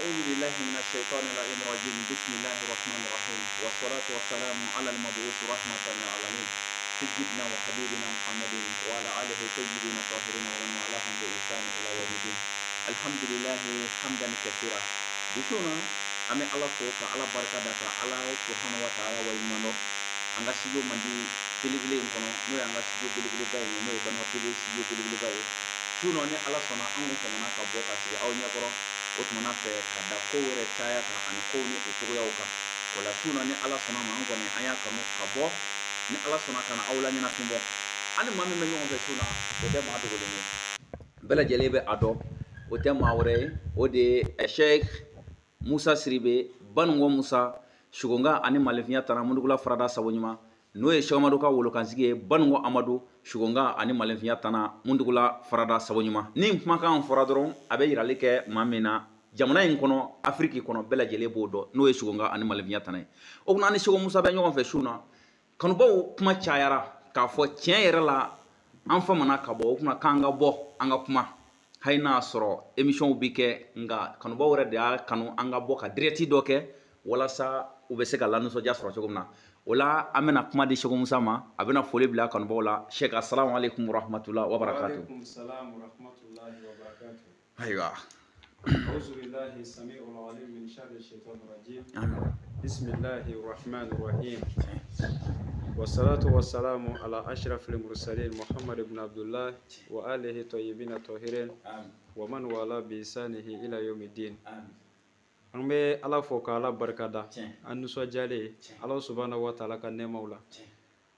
أعوذ بالله من الشيطان اللعين الرجيم. بسم الله الرحمن الرحيم، والصلاة والسلام على المبعوث رحمة للعالمين، سيدنا وحبيبنا محمد وعلى آله الطيبين الطاهرين ومن والاهم بإحسان إلى يوم الدين. الحمد لله حمدا كثيرا. Bi su na, an bɛ Ala fo ka Ala barika da, ka Ala subhanahu wa ta'ala waleɲuman dɔn an ka studio mandi belebele in kɔnɔ, n'o y'an ka studio belebeleba in ye, n'o ye Banikɔ TV studio belebeleba ye. Su na, ni Ala sɔnna, an kun famana ka bɔ ka sigi aw ɲɛkɔrɔ. O tuma fɛ ka da kow yɛrɛ caya kan ani kow ni o cogoyaw kan. O la, su na, ni Ala sɔnna ma, an kɔni an y'a kanu ka bɔ, ni Ala sɔnna, ka na aw la ɲɛnafin bɔ. An ni maa min bɛ ɲɔgɔn fɛ su na, o tɛ maa dogolen ye, bɛɛ lajɛlen bɛ a dɔn. O tɛ maa wɛrɛ ye, o de ye Sheikh Musa Siribe, Banunkɔ Musa Sugonga ani Malifinya tana Mundugula farada sabo ɲuman, n'o ye Cheikh Amadu ka wolokansigi ye, Banunkɔ Amadu Sugonga ani Malifinya tana Mundugula farada sabo ɲuman. Ni kumakan fɔra dɔrɔn, a bɛ yirali kɛ maa min na jamana in kɔnɔ, Afiriki kɔnɔ, bɛɛ lajɛlen b'o dɔn, n'o ye Sugonga ani Malifinya tana ye. O kuma, ani Seko Musa bɛ ɲɔgɔn fɛ su na. Kanubaw, kuma cayara k'a fɔ tiɲɛ yɛrɛ la, an famana ka bɔ. O kuma k'an ka bɔ, an ka kuma, hali n'a sɔrɔ émission bi kɛ, nka kanubaw yɛrɛ de y'a kanu an ka bɔ ka direct dɔ kɛ, walasa u bɛ se ka lanisɔndiya sɔrɔ cogo min na. O la, an bɛna kuma di Seko Musa ma, a bɛna foli bila kanubaw la. Sheikh, assalamu alaikum warahmatullahi wabarakatuh. وعليكم السلام ورحمة الله وبركاته. Ayiwa. أعوذ بالله السميع العليم من شر الشيطان الرجيم. بسم الله الرحمن الرحيم، والصلاة والسلام على أشرف المرسلين محمد بن عبد الله وآله الطيبين الطاهرين ومن والاه بإحسانه إلى يوم الدين. An bɛ Ala fo ka Ala barikada. An nisɔndiyalen Ala subahana wa taala ka nɛɛmaw la.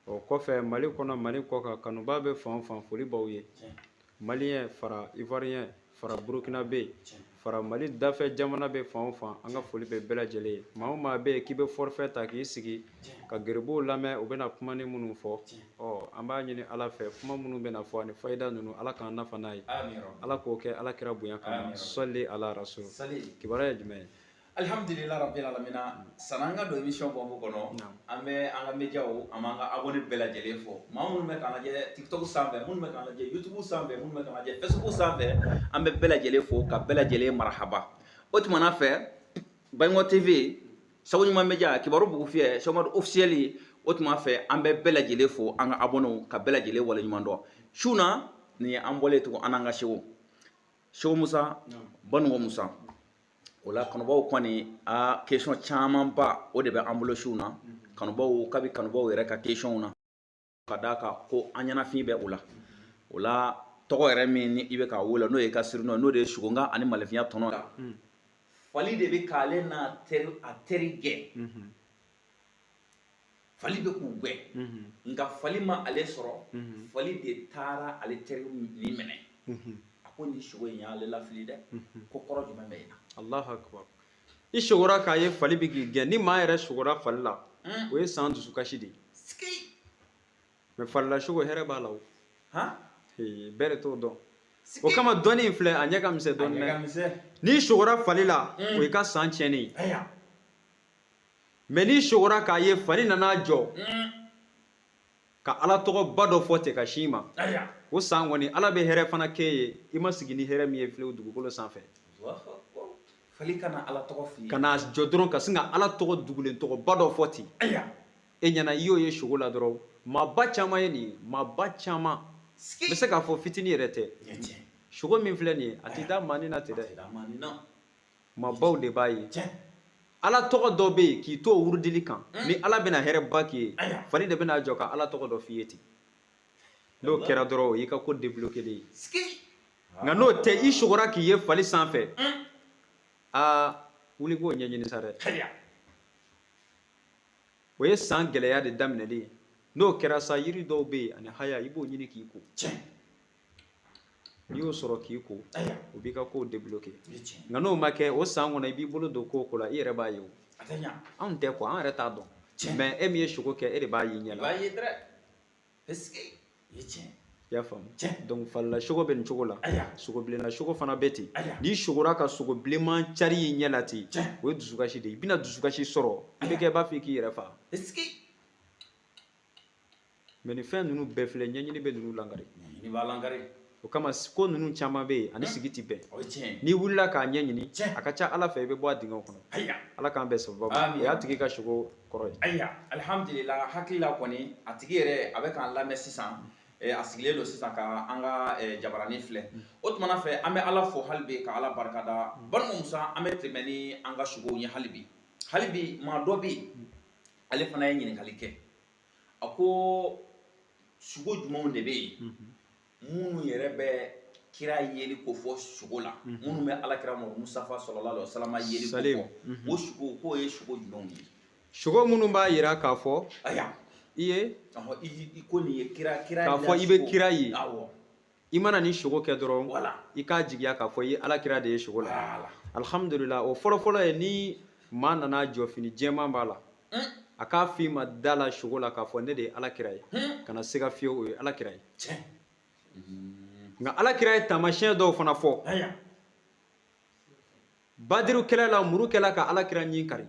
O kɔfɛ, Mali kɔnɔ, Mali kɔ kan, kanuba bɛ fan o fan, foli b'aw ye. Malien fara Ivoirien fara Burkinabé fara Mali dafɛ jamana bɛ fan o fan, an ka foli bɛ bɛɛ lajɛlen ye. Maa o maa bɛ yen k'i bɛ forfait ta k'i sigi ka geribuw lamɛn, u bɛna kuma ni minnu fɔ, ɔ an b'a ɲini Ala fɛ, kuma minnu bɛna fɔ ani fayida ninnu, Ala k'an nafa n'a ye. Ala k'o kɛ Ala kira bonya kama. Sɔli ala rasul. Kibaruya ye jumɛn ye? Alhamdulillah rabbil alamina. San'an ka don émission bɔnbɔ kɔnɔ, an bɛ an ka médiaw, an b'an ka abonné bɛɛ lajɛlen fɔ, maa minnu bɛ k'an lajɛ TikTok sanfɛ, minnu bɛ k'an lajɛ YouTube sanfɛ, minnu bɛ k'an lajɛ Facebook sanfɛ, an bɛ bɛɛ lajɛlen fo ka bɛɛ lajɛlen marahaba. O tuma na fɛ, Banikɔ TV, Sago Ɲuman Média, Kibaru Bugu Fiyɛ, Cheikh Umaru officiel, o tuma fɛ, an bɛ bɛɛ lajɛlen fo, an ka abonnéw, ka bɛɛ lajɛlen waleɲuman dɔn. Su na nin ye, an bɔlen tugun, an n'an ka Seko, Seko Musa, Banikɔ Musa. O la, kanubaw kɔni a question camanba o de bɛ an bolo su na. Kanubaw, kabi kanubaw yɛrɛ ka question na, ka d'a kan ko an ɲɛnafin bɛ o la. O la, tɔgɔ yɛrɛ min ni i bɛ k'a wele, n'o ye ka surnom, n'o de ye Sugonga ani Malifinya tɔnɔ, fali de bɛ k'ale n'a teri, a teri gɛn. Fali bɛ k'u gɛn, nka fali ma ale sɔrɔ. Fali de taara ale teri nin minɛ. A ko nin sogo in y'ale lafili dɛ. Ko kɔrɔ jumɛn bɛ yen na? Allahu akbar. I sogora k'a ye fali bɛ k'i gɛn. Ni maa yɛrɛ sogora fali la, o ye san dusukasi de ye. Mais falila sogo, hɛrɛ b'a la o. Bɛɛ de t'o dɔn. O kama, dɔnni in filɛ, a ɲɛ ka misɛn dɔɔni dɛ. N'i sogora fali la, o y'i ka san tiɲɛnen ye. Mais n'i sogora k'a ye fali nana jɔ ka Ala tɔgɔba dɔ fɔ ten ka sin ma, o san kɔni, Ala bɛ hɛrɛ fana k'e ye, i ma sigi ni hɛrɛ min ye fiyewu dugukolo sanfɛ. Fali kana Ala tɔgɔ f'i ye. Ka na jɔ dɔrɔn ka sin ka Ala tɔgɔ dugulen tɔgɔba dɔ fɔ ten e ɲɛna, i y'o ye sogo la dɔrɔn, maaba caman ye nin ye, maaba caman n bɛ se k'a fɔ, fitinin yɛrɛ tɛ. Sogo min filɛ nin ye, a tɛ da maanin na ten dɛ, maabaw de b'a ye. Ala tɔgɔ dɔ bɛ yen, k'i to o wurudili kan, ni Ala bɛna hɛrɛba k'i ye, fali de bɛna jɔ ka Ala tɔgɔ dɔ f'i ye ten. N'o kɛra dɔrɔn, o y'i ka ko débloqué de ye. Nka n'o tɛ, i sogora k'i ye fali sanfɛ, aa, wuli k'o ɲɛɲini sa dɛ. O ye san gɛlɛya de daminɛlen ye. N'o kɛra sa, yiri dɔw bɛ yen ani haya, i b'o ɲini k'i ko. N'i y'o sɔrɔ k'i ko, o b'i ka kow débloqué. Nka n'o ma kɛ, o san kɔnɔ, i b'i bolo don ko o ko la, i yɛrɛ b'a ye. O anw tɛ quoi, an yɛrɛ t'a dɔn, mais e min ye sogo kɛ, e de b'a ye ɲɛ la. I y'a faamu? Donc falila sogo bɛ nin cogo la, sogo bilenna sogo fana bɛ ten. N'i sogora ka sogo bilenman cari y'i ɲɛ la ten, o ye dusukasi de ye. I bɛna dusukasi sɔrɔ, i bɛ kɛ i b'a fɔ i k'i yɛrɛ faga. Mais nin fɛn ninnu bɛɛ filɛ, ɲɛɲini bɛ ninnu langari. Ɲɛɲini b'a langari. O kama ko ninnu caman bɛ yen ani sigi tɛ bɛn. N'i wulila k'a ɲɛɲini, a ka ca Ala fɛ i bɛ bɔ a dingɛw kɔnɔ. Ala k'an bɛn sababu ma. O y'a tigi ka sugo kɔrɔ ye. Ayiwa, alihamudulila, hakili la kɔni a tigi yɛrɛ a bɛ k'an lamɛn sisan, a sigilen don sisan ka an ka jabaranin filɛ. O tuma na fɛ an bɛ Ala fo hali bi ka Ala barikada. Balima Musa, an bɛ tɛmɛ ni an ka sugow ye hali bi. Hali bi maa dɔ bɛ yen, ale fana ye ɲininkali kɛ. A ko sugo jumɛnw de bɛ yen minnu yɛrɛ bɛ kira yeli ko fɔ sugo la, minnu bɛ Ala kira Mustafa sallallahu alaihi wasallam yeli ko fɔ, o sugo k'o ye sugo jumɛnw ye? Sugo minnu b'a yira k'a fɔ i ye i ko nin ye kira k'a fɔ i bɛ kira ye. I mana ni sugo kɛ dɔrɔn, i k'a jigiya k'a fɔ i ye Ala kira de ye sugo la. Alhamdulillah, o fɔlɔfɔlɔ ye ni maa nana jɔ fini jɛman b'a la, a k'a f'i ma da la sugo la k'a fɔ ne de ye Ala kira ye, kana siga fiyewu, o ye Ala kira ye. Nka Ala kira ye taamasiyɛn dɔw fana fɔ. Badiru kɛlɛ la, muru kɛla ka Ala kira ɲin kari.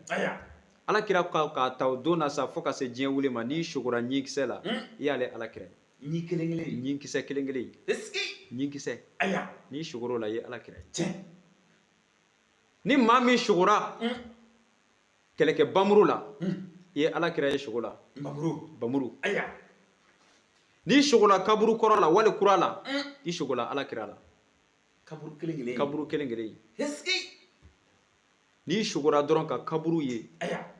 Ala kira k'a ta o don na sa fo ka se diɲɛ wuli ma, n'i sogora ɲinkisɛ la, i y'ale Ala kira ye. Ɲin kelen kelen. Ɲinkisɛ kelen kelen. Ɲinkisɛ. N'i sogor'o la, i ye Ala kira ye. Ni maa min sogora kɛlɛkɛ bamuru la, i ye Ala kira ye sogo la. Bamuru. N'i sogola kaburu kɔrɔ la wali kura la, i sogola Ala kira la. Kaburu kelen kelen. Kaburu kelen kelen. N'i sogora dɔrɔn ka kaburu ye,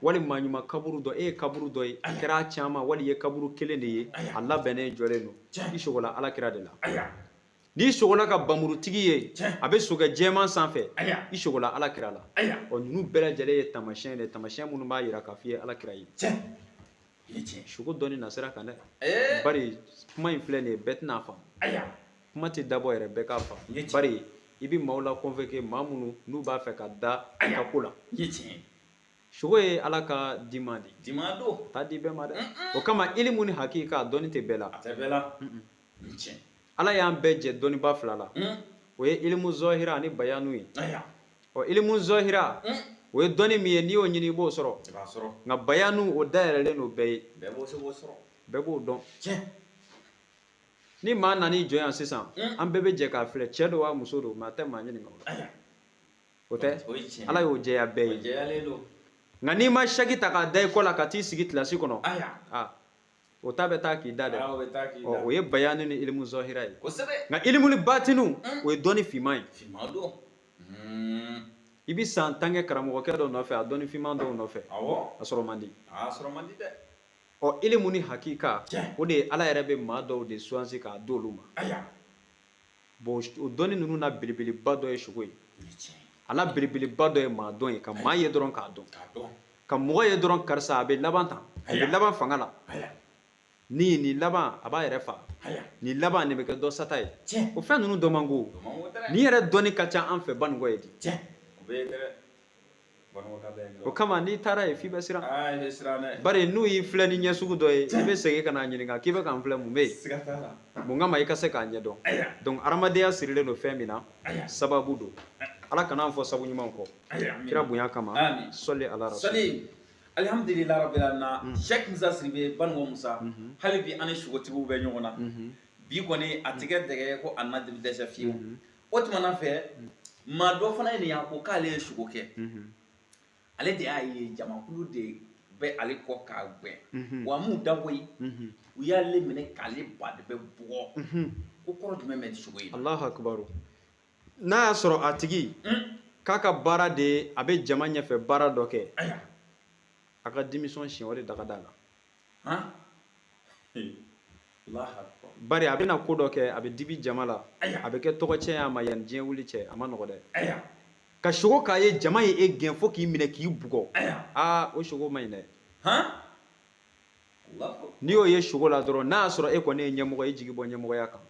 wali maa ɲuman kaburu dɔ, e ye kaburu dɔ ye, a kɛra a caman wali i ye kaburu kelen de ye, a labɛnnen jɔlen don, i sogola Ala kira de la. N'i sogola ka bamurutigi ye, a bɛ sokɛ jɛman sanfɛ, i sogola Ala kira la. Ɔ ninnu bɛɛ lajɛlen ye taamasiyɛn de ye, taamasiyɛn minnu b'a yira k'a f'i ye Ala kira ye. Sugo dɔnni nasira kan dɛ. Bari kuma in filɛ nin ye, bɛɛ tɛna faamu. Kuma tɛ dabɔ yɛrɛ bɛɛ k'a faamu. Bari i bɛ maaw la convoquer, maa minnu n'u b'a fɛ ka da i ka ko la. Sugo ye Ala ka dima de ye. Dima don. A t'a di bɛɛ ma dɛ. O kama ilimu ni hakika dɔnni tɛ bɛɛ la. A tɛ bɛɛ la. Ala y'an bɛɛ jɛ dɔnniba fila la. O ye ilimu zɔhira ani bayanu ye. Ɔ ilimu zɔhira, o ye dɔnni min ye, n'i y'o ɲini i b'o sɔrɔ. Nka bayanu, o dayɛlɛlen don bɛɛ ye. Bɛɛ b'o dɔn. Ni maa nan'i jɔ yan sisan, an bɛɛ bɛ jɛ k'a filɛ, cɛ don wa muso don, maa tɛ maa ɲininka o la. O tɛ? Ala y'o jɛya bɛɛ ye. Nka n'i ma saki ta k'a da i kɔ la ka t'i sigi kilasi kɔnɔ, o ta bɛ taa k'i da dɛ. O ye bayanu ni ilimu zɔhira ye. Nka ilimu ni batinu, o ye dɔnni finman ye. I bɛ san 10 kɛ karamɔgɔkɛ dɔ nɔfɛ, a dɔnni finman dɔw nɔfɛ, a sɔrɔ man di. Ɔ ilimu ni hakika, o de ye Ala yɛrɛ bɛ maa dɔw de suwansi k'a d'olu ma. Bon, o dɔnni ninnu na belebeleba dɔ ye sugo ye. A la belebeleba dɔ ye maa dɔn ye, ka maa ye dɔrɔn k'a dɔn. Ka mɔgɔ ye dɔrɔn karisa a bɛ laban tan, a bɛ laban fanga la. Ni nin laban a b'a yɛrɛ fa, nin laban nin bɛ kɛ dɔ sata ye. O fɛn ninnu dɔ man go. Nin yɛrɛ dɔnni ka ca an fɛ Banikɔ ye di. O kama n'i taara yen f'i bɛ siran. Bari n'u y'i filɛ ni ɲɛ sugu dɔ ye, i bɛ segin ka n'a ɲininka k'i bɛ k'an filɛ mun bɛ yen? Mun kama i ka se k'a ɲɛdɔn? Donc hadamadenya sirilen don fɛn min na, sababu don. Ala kana an fɔ sabu ɲuman kɔ. Kira bonya kama. Sɔli ala rasul. Alhamdulillah rabbil alamin. Cheikh Musa Sidibe Banikɔ Musa, hali bi an ni sugotigiw bɛ ɲɔgɔn na. Bi kɔni a tigɛ dɛgɛ ko a na dɛsɛ fiyewu. O tuma na fɛ, maa dɔ fana ye nin ye, a ko k'ale ye sugo kɛ. Ale de y'a ye jamakulu de bɛ ale kɔ k'a gɛn. Wa m'u da koyi, u y'ale minɛ k'ale ba de bɛ bugɔ. Ko kɔrɔ jumɛn bɛ sugo in na? Alahu akibaru. N'a y'a sɔrɔ a tigi k'a ka baara de ye, a bɛ jama ɲɛfɛ baara dɔ kɛ, a ka démission siɲɛ o de daga da la. Bari a bɛna ko dɔ kɛ, a bɛ dibi jama la, a bɛ kɛ tɔgɔ tiɲɛ a ma yanni diɲɛ wuli cɛ, a ma nɔgɔ dɛ. Ka sogo k'a ye jama ye e gɛn fo k'i minɛ k'i bugɔ, aa o sogo man ɲi dɛ. N'i y'o ye sogo la dɔrɔn, n'a y'a sɔrɔ e kɔni ye ɲɛmɔgɔ ye, i jigi bɔ ɲɛmɔgɔya kan.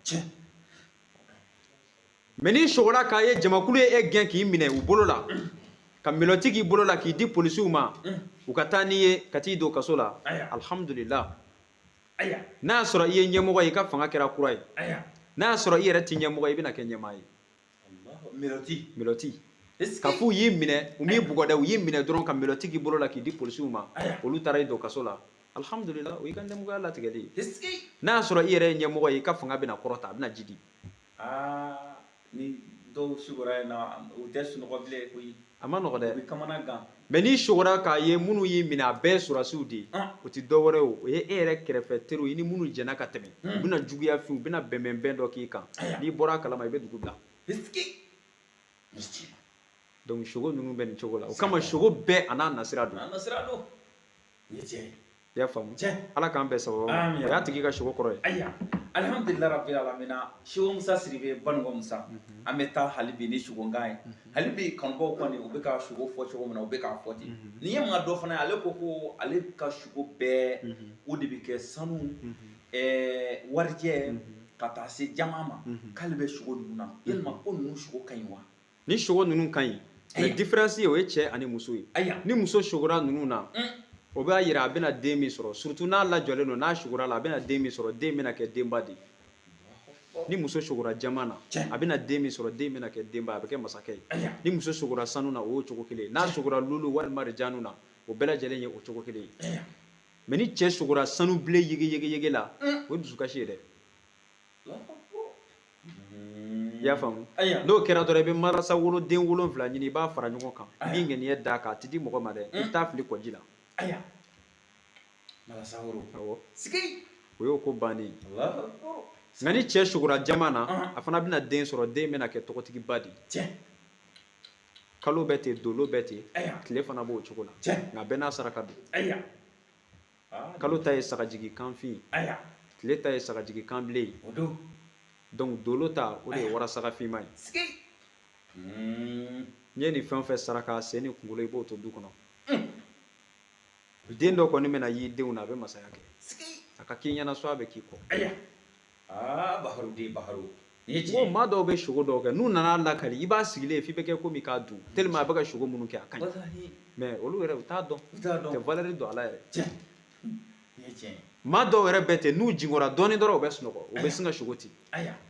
Mais n'i sogola k'a ye jamakulu ye e gɛn k'i minɛ u bolo la, ka melɔti k'i bolo la k'i di polisiw ma, u ka taa n'i ye ka t'i don kaso la, alhamdulillah. N'a y'a sɔrɔ i ye ɲɛmɔgɔ ye, i ka fanga kɛra kura ye. N'a y'a sɔrɔ i yɛrɛ tɛ ɲɛmɔgɔ ye, i bɛna kɛ ɲɛmaa ye. Melɔti. Ka f'u y'i minɛ, u m'i bugɔ dɛ, u y'i minɛ dɔrɔn ka melɔti k'i bolo la k'i di polisiw ma, olu taara i don kaso la, alhamdulillah, o y'i ka ɲɛmɔgɔya latigɛli ye. N'a y'a sɔrɔ i yɛrɛ ye ɲɛmɔgɔ ye, i ka fanga bɛna kɔrɔta, a bɛna jidi. Aa, ni dɔw sugora yen na, u tɛ sunɔgɔ bilen koyi. A ma nɔgɔ U dɛ. bɛ kamana gan. Mais n'i sugora k'a ye minnu y'i minɛ, a bɛɛ ye sɔrɔdasiw de ye, o tɛ dɔ wɛrɛ ye, o ye e yɛrɛ kɛrɛfɛ teriw i ni minnu jɛnna ka tɛmɛ, u bɛna juguya fin, u bɛna bɛnbɛnbɛn dɔ k'i kan. N'i bɔra a kalama, i bɛ dugu bila. Donc sogo ninnu bɛ nin cogo la, o kama sogo bɛɛ a n'a nasira don. A nasira don. Nin ye tiɲɛ ye. I y'a faamu? Tiɲɛ. Ala k'an bɛn sababa ma. Amiina. O y'a tigi ka sogo kɔrɔ ye. Ayiwa, alihamudulila rabbil alamina. Seko Musa Sidibe Banikɔ Musa, an bɛ taa hali bi ni sogokan ye. Hali bi kanubaw kɔni, u bɛ ka sogo fɔ cogo min na, u bɛ k'a fɔ ten. Nin ye maa dɔ fana ye, ale ko ko ale ka sogo bɛɛ, o de bɛ kɛ sanu, warijɛ, ka taa se jama ma, k'ale bɛ sogo ninnu na. Yalima ko ninnu sogo ka ɲi wa? Ni sogo ninnu ka ɲi, mais différence ye, o ye cɛ ani muso ye. Ni muso sogora ninnu na, o b'a yira a bɛna den min sɔrɔ, surtout n'a lajɔlen don, n'a sogora la, a bɛna den min sɔrɔ, den bɛna kɛ denba de ye. Ni muso sogora jama na, a bɛna den min sɔrɔ, den bɛna kɛ denba, a bɛ kɛ masakɛ ye. Ni muso sogora sanu na, o y'o cogo kelen ye. N'a sogora lulu walima rijanu na, o bɛɛ lajɛlen ye o cogo kelen ye. Mais ni cɛ sogora sanu bilen yege yege yege la, o ye dusukasi ye dɛ. I y'a faamu? N'o kɛra dɔrɔn, i bɛ marasa woloden 7 ɲini, i b'a fara ɲɔgɔn kan, i b'i ŋaniya d'a kan, a tɛ di mɔgɔ ma dɛ, i bɛ taa fili kɔji la. Ayiwa, malasa woro. Awɔ. Sigi. O y'o ko bannen ye. Nka ni cɛ sogora jama na, a fana bɛna den sɔrɔ, den bɛna kɛ tɔgɔtigiba de ye. Kalo bɛ ten, dolo bɛ ten, tile fana b'o cogo la, nka bɛɛ n'a saraka don. Kalo ta ye sagajigi kanfin ye, tile ta ye sagajigi kanbilen ye. Donc dolo ta, o de ye warasaga finman ye. N'i ye nin fɛn o fɛn saraka, sen ni kunkolo, i b'o to du kɔnɔ. Den dɔ kɔni bɛna y'i denw na, a bɛ masaya kɛ. A ka k'i ɲɛna so, a bɛ k'i kɔ. Baharu den Baharu. N ko maa dɔw bɛ sogo dɔw kɛ, n'u nana lakali, i b'a sigilen f'i bɛ kɛ komi k'a dun, tellement a bɛ ka sogo minnu kɛ, a ka ɲi. Mais olu yɛrɛ, u t'a dɔn, u tɛ valeur don a la yɛrɛ. Maa dɔw yɛrɛ bɛ ten, n'u jingora dɔɔnin dɔrɔn, u bɛ sunɔgɔ, u bɛ sin ka sogo ten.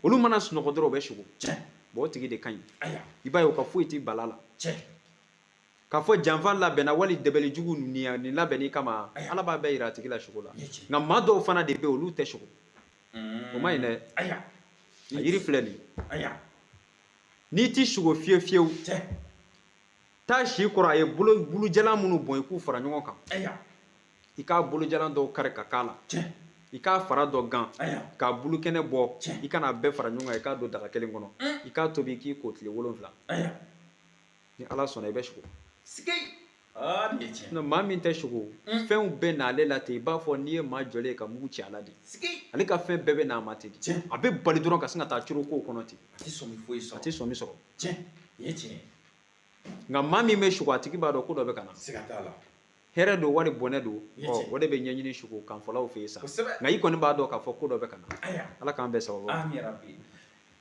Olu mana sunɔgɔ dɔrɔn, u bɛ sogo. Bon, o tigi de ka ɲi. I b'a ye, o ka foyi t'i bala la. K'a fɔ janfa labɛnna wali dɛbɛlijugu nin labɛnni kama, Ala b'a bɛɛ yira a tigi la sogo la. Nka maa dɔw fana de bɛ yen, olu tɛ sogo. O ma ɲi dɛ. A yiri filɛ nin ye. N'i ti sogo fiyewu fiyewu, taa si kɔrɔ, a ye bulujalan minnu bɔn, i k'u fara ɲɔgɔn kan. I k'a bolojalan dɔw kari ka k'a la. I k'a fara dɔ gan, k'a bulu kɛnɛ bɔ, i kana bɛɛ fara ɲɔgɔn kan, i k'a don daga kelen kɔnɔ. I k'a tobi, k'i ko tile 7. Ni Ala sɔnna, i bɛ sogo. Maa min tɛ sogo, fɛnw bɛɛ n'ale la ten, i b'a fɔ n'i ye maa jɔlen ye ka mugu ci a la de. Ale ka fɛn bɛɛ bɛ n'a ma ten de. A bɛ bali dɔrɔn ka sin ka taa coro kow kɔnɔ ten. A tɛ sɔmi foyi sɔrɔ. A tɛ sɔmi sɔrɔ. Nka maa min bɛ sogo, a tigi b'a dɔn ko dɔ bɛ ka na. Hɛrɛ don wali bɔnɛ don, o de bɛ ɲɛɲini sogo kanfɔlaw fɛ yen sa. Nka i kɔni b'a dɔn k'a fɔ ko dɔ bɛ ka na. Ala k'an bɛɛ sababu.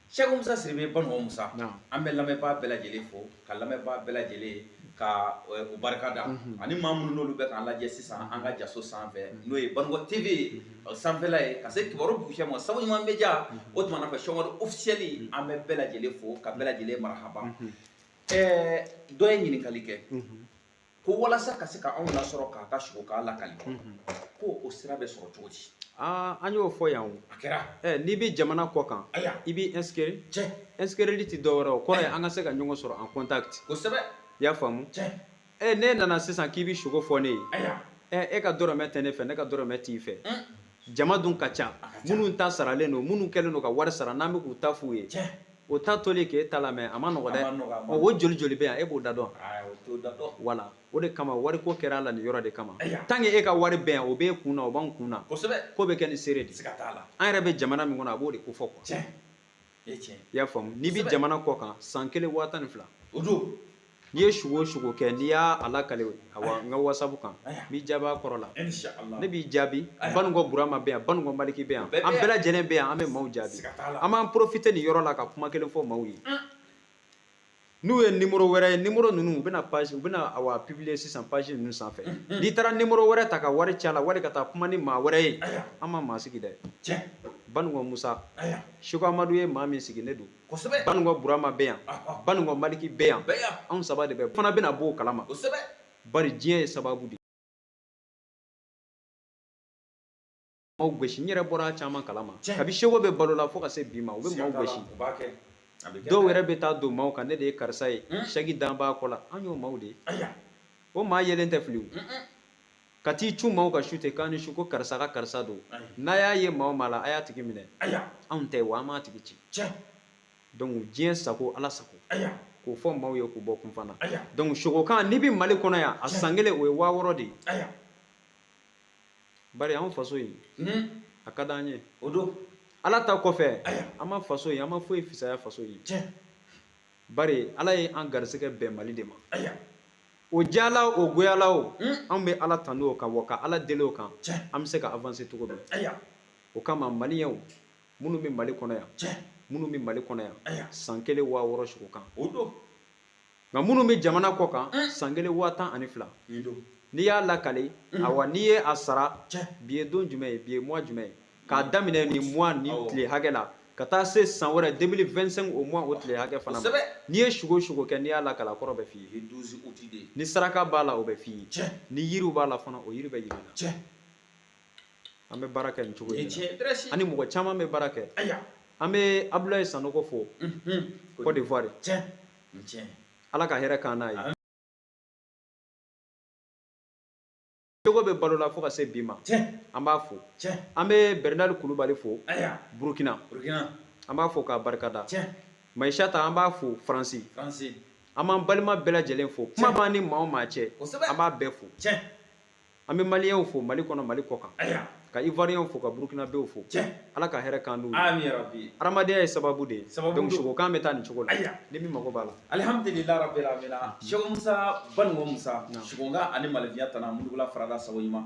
Seko Musa Sidibe Banikɔ Musa, an bɛ lamɛnbaa bɛɛ lajɛlen fo, ka lamɛnbaa bɛɛ lajɛlen ka u barika da, ani maa minnu n'olu bɛ k'an lajɛ sisan an ka jaso sanfɛ, n'o ye Banikɔ TV sanfɛla ye, ka se kibaru bugucɛ ma, sabu ɲuman bɛ ja o tuma na fɛ Seko officiel, an bɛ bɛɛ lajɛlen fo ka bɛɛ lajɛlen marahaba. Dɔ ye ɲininkali kɛ ko walasa ka se ka anw lasɔrɔ k'a ka sogo k'a lakali, ko o sira bɛ sɔrɔ cogo di? An y'o fɔ yan o. A kɛra. N'i bɛ jamana kɔ kan, i b'i inscrire. Inscrire ti dɔwɛrɛ, o kɔrɔ ye an ka se ka ɲɔgɔn sɔrɔ en contact. Kosɛbɛ. I y'a faamu? Ne nana sisan k'i bɛ sogo fɔ ne ye. E ka dɔrɔmɛ tɛ ne fɛ, ne ka dɔrɔmɛ t'i fɛ. Jama dun ka ca. Minnu ta saralen don, minnu kɛlen don ka wari sara, n'an bɛ k'u ta f'u ye. O ta tolen k'e ta lamɛn, a ma nɔgɔ dɛ. O joli joli bɛ yan, e b'o da dɔn. Wala, o de kama wariko kɛra a la nin yɔrɔ de kama. Tant que e ka wari bɛ yan, o b'e kun na, o b'anw kun na. Ko bɛ kɛ ni seere de ye. An yɛrɛ bɛ jamana min kɔnɔ, a b'o de ko fɔ quoi. I y'a faamu? N'i bɛ jamana kɔ kan, san 1 12,000. N'i ye sugo o sugo kɛ, n'i y'a lakale, awa n ka WhatsApp kan, n b'i jaabi a kɔrɔ la. Ne b'i jaabi. Banikɔ Burama bɛ yan, Banikɔ Maliki bɛ yan, an bɛɛ lajɛlen bɛ yan, an bɛ maaw jaabi. An b'an profiter nin yɔrɔ la ka kuma kelen fɔ maaw ye. N'u ye numéro wɛrɛ ye, numéro ninnu u bɛna page, u bɛna awa publier sisan page ninnu sanfɛ. N'i taara numéro wɛrɛ ta ka wari ci a la, wali ka taa kuma ni maa wɛrɛ ye, an ma maa sigi dɛ. Banikɔ Musa, Seko Amadu ye maa min sigi, ne don. Banikɔ Burama bɛ yan, Banikɔ Maliki bɛ yan, anw saba de bɛ fana bɛna bɔ o kalama. Bari diɲɛ ye sababu de ye. Maaw gosi, n yɛrɛ bɔra caman kalama. Kabi seko bɛ balo la fo ka se bi ma, u bɛ maaw gosi. Dɔw yɛrɛ bɛ taa don maaw kan, ne de ye karisa ye, sɛki dan b'a kɔ la, an y'o maaw de ye. O maa yelen tɛ fili o. Ka t'i cun maaw ka su ten k'an ni su ko karisa ka karisa don. N'a y'a ye maa o maa la, a y'a tigi minɛ. Anw tɛ wa an m'a tigi ci. Donc diɲɛ sago Ala sago. K'o fɔ maaw ye k'u bɔ kunfan na. Donc sogokan n'i bɛ Mali kɔnɔ yan, a san kelen o ye 6000 de ye. Bari anw faso in, a ka d'an ye. O don. Ala ta kɔfɛ, an ma faso ye, an ma foyi fisaya faso ye. Bari Ala ye an garisɛgɛ bɛn Mali de ma. O jala o goyala o, anw bɛ Ala tanu o kan, wa ka Ala deli o kan, an bɛ se ka avancer cogo min. O kama maliyɛnw minnu bɛ Mali kɔnɔ yan, minnu bɛ Mali kɔnɔ yan, san kelen 6000 sogo kan. O don. Nka minnu bɛ jamana kɔ kan, san kelen 12,000. N'i y'a lakale, awa n'i ye a sara, bi ye don jumɛn ye, bi ye mois jumɛn ye, k'a daminɛ nin mois ni tile hakɛ la, ka taa se san wɛrɛ 2025 o mois o tile hakɛ fana ma. N'i ye sugo sugo kɛ, n'i y'a lakale, a kɔrɔ bɛ f'i ye. Ni saraka b'a la, o bɛ f'i ye. Ni yiriw b'a la fana, o yiri bɛ yiri la. An bɛ baara kɛ nin cogo in de la. Ani mɔgɔ caman bɛ baara kɛ. An bɛ Abdoulaye Sanogo fo, Côte d'Ivoire. Ala ka hɛrɛ k'an n'a ye. Seko bɛ balo la fo ka se bi ma, an b'a fo. An bɛ Bernard Kulubali fo, Burukina. An b'a fo k'a barikada. Maïchata an b'a fo Faransi. An b'an balima bɛɛ lajɛlen fo. Kuma b'an ni maa o maa cɛ, an b'a bɛɛ fo. An bɛ maliyɛnw fo Mali kɔnɔ, Mali kɔ kan. Ka Ivoiriyɛnw fo, ka Burukinabew fo. Ala ka hɛrɛ k'an n'u ye. Hadamadenya ye sababu de ye. Donc sogokan bɛ taa nin cogo la. Ni min mago b'a la. Alhamdulillah rabbil alamin. Seko Musa Baninko Musa, sogokan ani malifinya tana Mudugula farada sago ɲuman.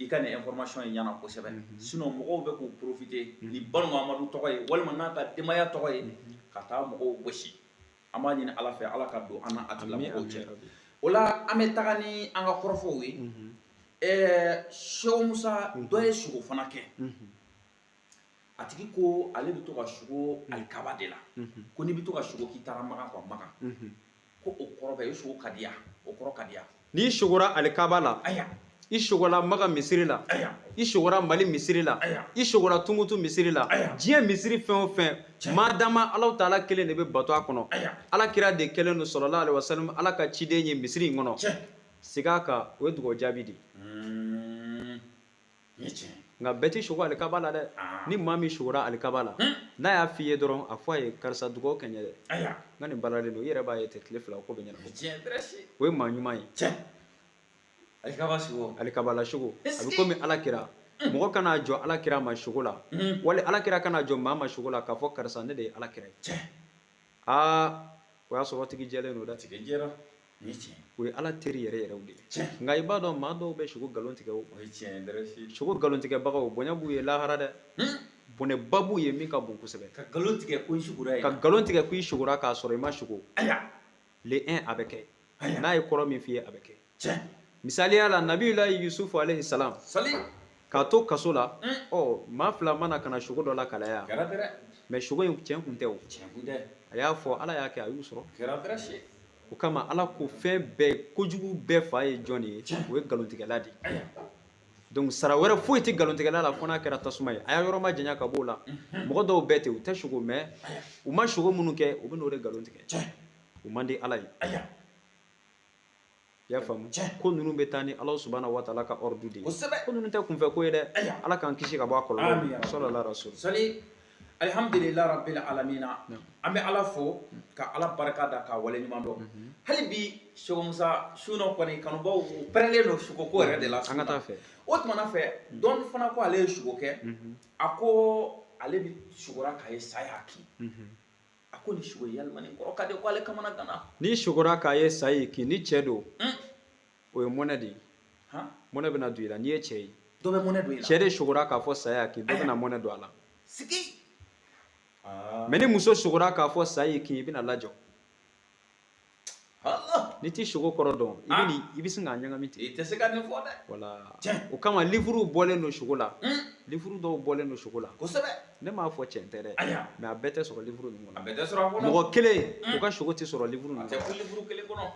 I ka nin information in ɲɛna kosɛbɛ. Sinon mɔgɔw bɛ k'u profiter ni Baninko Amadu tɔgɔ ye walima n'a ka denbaya tɔgɔ ye ka taa mɔgɔw gosi. An b'a ɲini Ala fɛ, Ala ka don an n'a a tigilamɔgɔw cɛ. O la an bɛ taga ni an ka kɔrɔfɔw ye. Seko Musa dɔ ye sogo fana kɛ. A tigi ko ale bɛ to ka sogo alikaba de la. Ko n'i bɛ to ka sogo k'i taara Makan quoi, Makan. Ko o kɔrɔ bɛ i sogo ka di yan, o kɔrɔ ka di yan. N'i sogora alikaba la, i sogora Makan misiri la, i sogora Mali misiri la, i sogora Tumutu misiri la, diɲɛ misiri fɛn o fɛn, madama Alahu taala kelen de bɛ bato a kɔnɔ. Ala kira de kɛlen don sallallahu alaihi wasallam, Ala ka ciden ye misiri in kɔnɔ. Segin a kan, o ye dugawu jaabi de ye. Nka bɛɛ tɛ sogo alikaba la dɛ. Ni maa min sogora alikaba la, n'a y'a f'i ye dɔrɔn, a fɔ a ye karisa dugawu kɛ n ye dɛ. N ka nin baaralen don, i yɛrɛ b'a ye ten tile fila ko bɛ ɲɛnabɔ. O ye maa ɲuman ye. Alikaba la sogo, a bɛ komi Ala kira. Mɔgɔ kana jɔ Ala kira ma sogo la, wali Ala kira kana jɔ maa ma sogo la k'a fɔ karisa ne de ye Ala kira ye. Aa, o y'a sɔrɔ tigi jɛlen don dɛ. O ye Ala teri yɛrɛ yɛrɛw de ye. Nka i b'a dɔn maa dɔw bɛ sogo nkalon tigɛ o. Sogo nkalon tigɛbagaw bonya b'u ye lahara dɛ. Bɔnɛba b'u ye min ka bon kosɛbɛ. Ka nkalon tigɛ ko i sogora Ka nkalon tigɛ ko i sogora k'a sɔrɔ i ma sogo. Le 1 a bɛ kɛ. N'a ye kɔrɔ min f'i ye a bɛ kɛ. Misaliya la, Nabiyulayi Yusufu alayhi salam. K'a to kaso la, ɔ maa fila mana ka na sogo dɔ la kalaya. Mais sogo in tiɲɛ kun tɛ o. A y'a fɔ Ala y'a kɛ a y'u sɔrɔ. O kama Ala ko fɛn bɛɛ, kojugu bɛɛ fa ye jɔn ye, o ye nkalontigɛla de ye. Donc sara wɛrɛ foyi tɛ nkalontigɛla la fo n'a kɛra tasuma ye. A y'a yɔrɔ ma janya ka b'o la. Mɔgɔ dɔw bɛ ten, u tɛ sogo mais u ma sogo minnu kɛ, u bɛ n'o de nkalon tigɛ. O man di Ala ye. I y'a faamu? Ko ninnu bɛ taa ni Ala subahana wa taala ka ordre de ye. Ko ninnu tɛ kunfɛ ko ye dɛ. Ala k'an kisi ka bɔ a kɔlɔlɔ ma. Sallallahu alaihi wa sallam. Alhamdulillah rabbil alamin. An bɛ Ala fo ka Ala barika da k'a waleɲuman dɔn. Hali bi Seko Musa su nɔ kɔni kanubaw u pɛrɛnlen don sogo ko yɛrɛ de la. An ka taa fɛ. O tuma fɛ dɔn fana ko ale ye sogo kɛ. A ko ale bɛ sogora k'a ye sa y'a kin. A ko ni sogo yalima nin kɔrɔ ka di ko ale kamana gana. N'i sogora k'a ye sa y'i kin, ni cɛ don, o ye mɔnɛ de ye. Mɔnɛ bɛna don i la n'i ye cɛ ye. Dɔ bɛ mɔnɛ don i la. Cɛ de sogora k'a fɔ sa y'a kin, dɔ bɛna mɔnɛ don a la. Sigi. Mais ni muso sogora k'a fɔ sa y'i kin, i bɛna lajɔ. N'i t'i sogo kɔrɔ dɔn, i bɛ sin k'a ɲagami ten. I tɛ se ka nin fɔ dɛ. Voilà. O kama livre bɔlen don sogo la. Livre dɔw bɔlen don sogo la. Kosɛbɛ. Ne m'a fɔ tiɲɛ tɛ dɛ. Mais a bɛɛ tɛ sɔrɔ livre ninnu kɔnɔ. A bɛɛ tɛ sɔrɔ a kɔnɔ. Mɔgɔ kelen o ka sogo tɛ sɔrɔ livre ninnu kɔnɔ. A tɛ livre kelen kɔnɔ.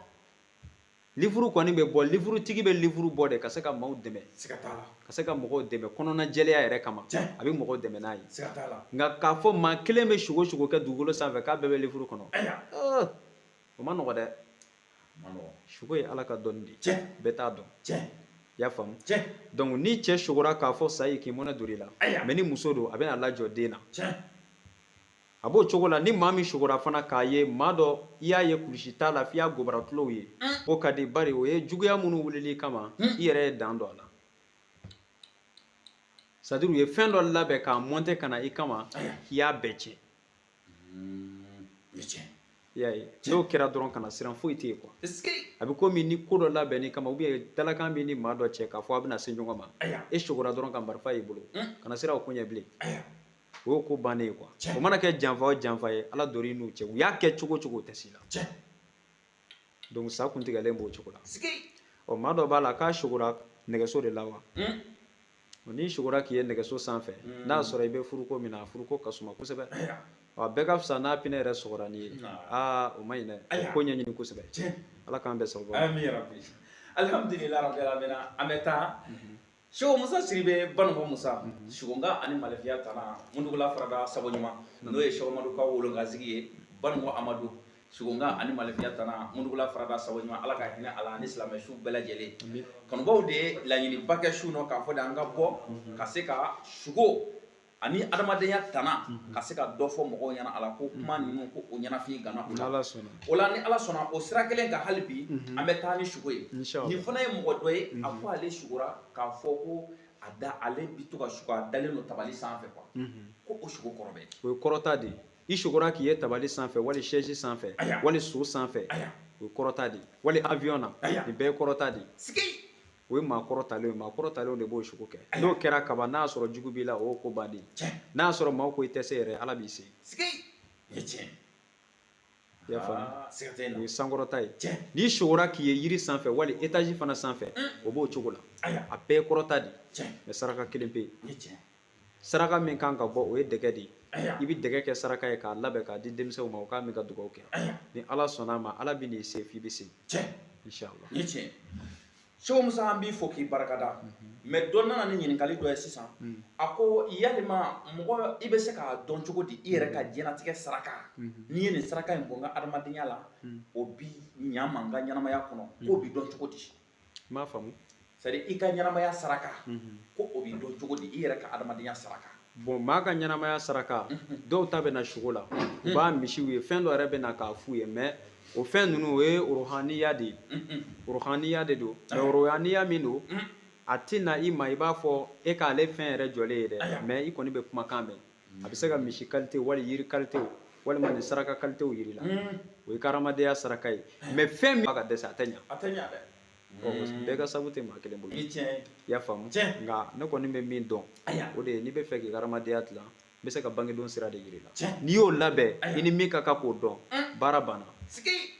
Livre kɔni bɛ bɔ, livre tigi bɛ livre bɔ de ka se ka maaw dɛmɛ. Ka se ka mɔgɔw dɛmɛ kɔnɔna jɛlenya yɛrɛ kama. A bɛ mɔgɔw dɛmɛ n'a ye. Nka k'a fɔ maa kelen bɛ sugo sugo kɛ dugukolo sanfɛ k'a bɛɛ bɛ livre kɔnɔ. O ma nɔgɔ dɛ. Sugo ye Ala ka dɔnni de ye. Bɛɛ t'a dɔn. I y'a faamu? Donc ni cɛ sugora k'a fɔ sa ye k'i mɔnɛ don i la. Mais ni muso don, a bɛna lajɔ den na. A b'o cogo la, ni maa min sugora fana k'a ye maa dɔ i y'a ye kulusi t'a la f'i y'a gobara tulow ye, o ka di, bari o ye juguya minnu wulili kama, i yɛrɛ ye dan don a la. C'est à dire u ye fɛn dɔ labɛn k'a monter ka na i kama, i y'a bɛɛ tiɲɛ. I y'a ye, n'o kɛra dɔrɔn kana siran, foyi tɛ yen quoi. A bɛ komi ni ko dɔ labɛnn'i kama ou bien dalakan b'i ni maa dɔ cɛ k'a fɔ a bɛna se ɲɔgɔn ma, e sugora dɔrɔn ka marifa y'i bolo, kana siran o ko ɲɛ bilen. O y'o ko bannen ye quoi. O mana kɛ janfa o janfa ye, Ala donn'i n'u cɛ, u y'a kɛ cogo o cogo, o tɛ s'i la. Donc sa kun tigɛlen b'o cogo la. Ɔ, maa dɔ b'a la k'a sugora nɛgɛso de la wa. N'i sugora k'i ye nɛgɛso sanfɛ, n'a sɔrɔ i bɛ furuko min na, a furuko ka suma kosɛbɛ. A bɛɛ ka fisa n'a pinɛ yɛrɛ sɔgɔra n'i ye. Aa, o ma ɲi dɛ. O ko ɲɛɲini kosɛbɛ. Ala k'an bɛn sababu ma. Amin rabbi. Alhamdulillah rabbil alamin. An bɛ taa Seko Musa Sidibe Banuko Musa, Sugonga ani Malefiya tana Mundugula farada sabo ɲuman, n'o ye Seko Amadu ka wolongasigi ye, Banuko Amadu, Sugonga ani Malefiya tana Mundugula farada sabo ɲuman, Ala ka hinɛ a la ani silamɛ su bɛɛ lajɛlen. Kanubaw de ye laɲiniba kɛ su nɔ k'a fɔ de an ka bɔ ka se ka sugo ani adamadenya tana ka se ka dɔ fɔ mɔgɔw ɲɛna a la, ko kuma ninnu ko o ɲɛnafin gana u la. O la ni Ala sɔnna, o sira kelen kan hali bi an bɛ taa ni sugo ye. Nin fana ye mɔgɔ dɔ ye, a ko ale sugora k'a fɔ ko a da ale bi to ka sugo, a dalen don tabali sanfɛ quoi. Ko o sugo kɔrɔ bɛ. O ye kɔrɔta de ye. I sugora k'i ye tabali sanfɛ, wali chaise sanfɛ, wali so sanfɛ, o ye kɔrɔta de ye. Wali avion na, nin bɛɛ ye kɔrɔta de ye. O ye maa kɔrɔtalen ye, maa kɔrɔtalenw de b'o sugo kɛ. N'o kɛra kaban, n'a sɔrɔ jugu b'i la, o y'o ko bannen ye. N'a y'a sɔrɔ maaw ko i tɛ se yɛrɛ, Ala b'i se. I y'a faamu? O ye sankɔrɔta ye. N'i sugora k'i ye yiri sanfɛ wali étage fana sanfɛ, o b'o cogo la. A bɛɛ ye kɔrɔta de ye. Mais saraka kelen pe yen. Saraka min kan ka bɔ, o ye dɛgɛ de ye. I bɛ dɛgɛ kɛ saraka ye k'a labɛn k'a di denmisɛnw ma, u k'a min ka dugawu kɛ. Ni Ala sɔnna a ma, Ala bɛ n'i se f'i bɛ se. Inchallah. Seko Musa, an b'i fo k'i barikada. Mais dɔ nana ni ɲininkali dɔ ye sisan. A ko yalima mɔgɔ i bɛ se k'a dɔn cogo di i yɛrɛ ka diɲɛlatigɛ saraka, n'i ye nin saraka in bɔ n ka adamadenya la, o bi ɲa ma n ka ɲɛnamaya kɔnɔ, k'o bi dɔn cogo di? N m'a faamu. C'est à dire i ka ɲɛnamaya saraka, ko o bi dɔn cogo di, i yɛrɛ ka adamadenya saraka? Bon, maa ka ɲɛnamaya saraka, dɔw ta bɛ na sugo la, u b'a misiw ye, fɛn dɔ yɛrɛ bɛ na k'a f'u ye, mais o fɛn ninnu o ye ruhaniya de ye. Ruhaniya de don. Mais ruhaniya min don, a tɛ na i ma i b'a fɔ e k'ale fɛn yɛrɛ jɔlen ye dɛ, mais i kɔni bɛ kumakan mɛn. A bɛ se ka misi qualité wali yiri qualité walima nin saraka qualité yiri la. O ye ka hadamadenya saraka ye. Mais fɛn min ka dɛsɛ, a tɛ ɲa. A tɛ ɲa dɛ. Bɛɛ ka sabu tɛ maa kelen bolo. I y'a faamu? Nka ne kɔni bɛ min dɔn, o de ye n'i bɛ fɛ k'i ka hadamadenya dilan, n bɛ se ka bangedon sira de yir'i la. N'i y'o labɛn, i ni min ka kan k'o dɔn, baara banna.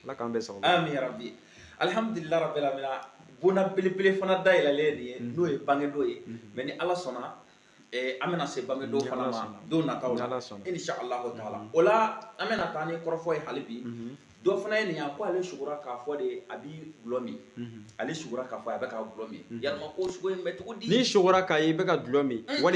Ala k'an bɛn sababu ma. Amin ya rabbi. Alhamdulillah rabbil alamin. Bonda belebele fana dayɛlɛlen nin ye, n'o ye bangedon ye. Mais ni Ala sɔnna, an bɛna se bangedon fana ma don nataw la. Insha Allahu taala. O la an bɛna taa ni kɔrɔfɔ ye hali bi. Dɔ fana ye nin ye, a ko ale sugora k'a fɔ de a bi dulɔ min. Ale sugora k'a fɔ a bɛ ka dulɔ min. Yalima ko sugo in bɛ cogo di? N'i sugora k'a ye i bɛ ka dulɔ min, wali